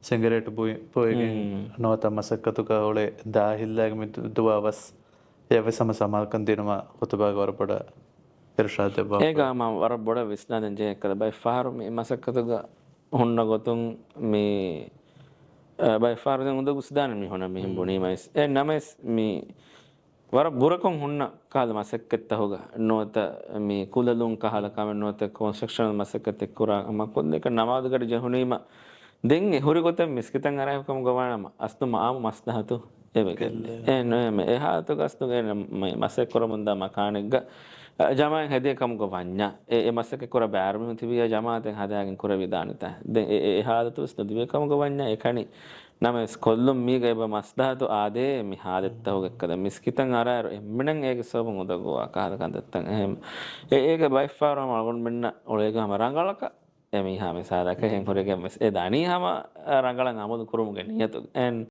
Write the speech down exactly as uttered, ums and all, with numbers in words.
ސިނގަރޭޓު ބުއި-، ބުއިގެން ނުވަތަ މަސައްކަތުގަ އުޅޭ ދާހިއްލާގެ މި ދު-، ދުވާ ވަސް އެއަށްވެސް ހަމަ ސަމާލުކަން ދިނުމަށް ޚުތުބާގަ ވަރަށް ބޮޑަށް އިރުޝާދު ދެއްވާފަ. އޭގަ ހަމަ ވަރަށް ބޮޑަށް ވިސްނާލަން ޖެހޭ އެއްކަލަ ބައެއް ފަހަރު މި މަސައްކަތުގަ ހުންނަ ގޮތުން މި، އަ، ބައެއް ފަހަރު ދެން އުނދަގޫސްދާނެ މީހުންނަށް މިހެން ބުނީމަވެސް. އެ ނަމަވެސް މި ވަރަށް ބުރަކޮށް ހުންނަ ކަހަލަ މަސައްކަތްތަކުގަ ނުވަތަ މި ކުލަލުން ކަހަލަ ކަމެއް ނުވަތަ ކޮންސްޓްރަކްޝަނަލް މަސައްކަތެއް ކުރާ ހަމަ ކޮށްލޭކަށް ނަމާދުގަޑި ޖެހުނީމަ ދެން އެ ހުރި ގޮތެއް މިސްކިތަށް އަރާ ކަމުގަ ވާނަމަ އަސްލު މަ-، އާއްމު މަސްލަހަތު އެބަ ގެއްލޭ. އެ ނުވެ މެ-، އެ ހާލަތުގަ އަސްލު އެ ނަ-، މަ-، މަސައްކަތް ކުރަމުންދާ މަކާނެއްގަ، އަ، ޖަމާއަތް ހެދޭ ކަމުގަ ވަންޏާ އެ، އެ މަސައްކަތް ކުރާ ބައިވަރު މީހުން ތިބިޔާ ޖަމާއަތެއް ހަދާގެން ކުރެވިދާނެތާ. ދެން އެ، އެ، އެ ހާލަތުވެސް ނުލިބޭ ކަމުގަ ވަންޏާ އެކަނި ނަމަވެސް ކޮށްލުން މީގަ އެބަ މަސްލަހަތު އާދޭ މި ހާލަތްތަކުގަ އެއްކަލަ މިސްކިތަށް އަރާއިރު އެންމެނަށް އޭގެ ސަބަބުން އުނދަގޫވާ ކަހަލަ ކަންތައްތައް އެހެން. އެ، އޭގެ ބައެއްފަހަރު ހަމަ އަޅުގަނޑުމެންނަށް އުޅޭގަ ހަމަ ރަނގަޅަކަށް އެ މީހާ މިސާލަކަށް ހެން ހުރެގެން ވެސް އެ ދަނީ ހަމަ ރަނގަޅަށް އަމަލު ކުރުމުގެ ނިޔަތު. އެން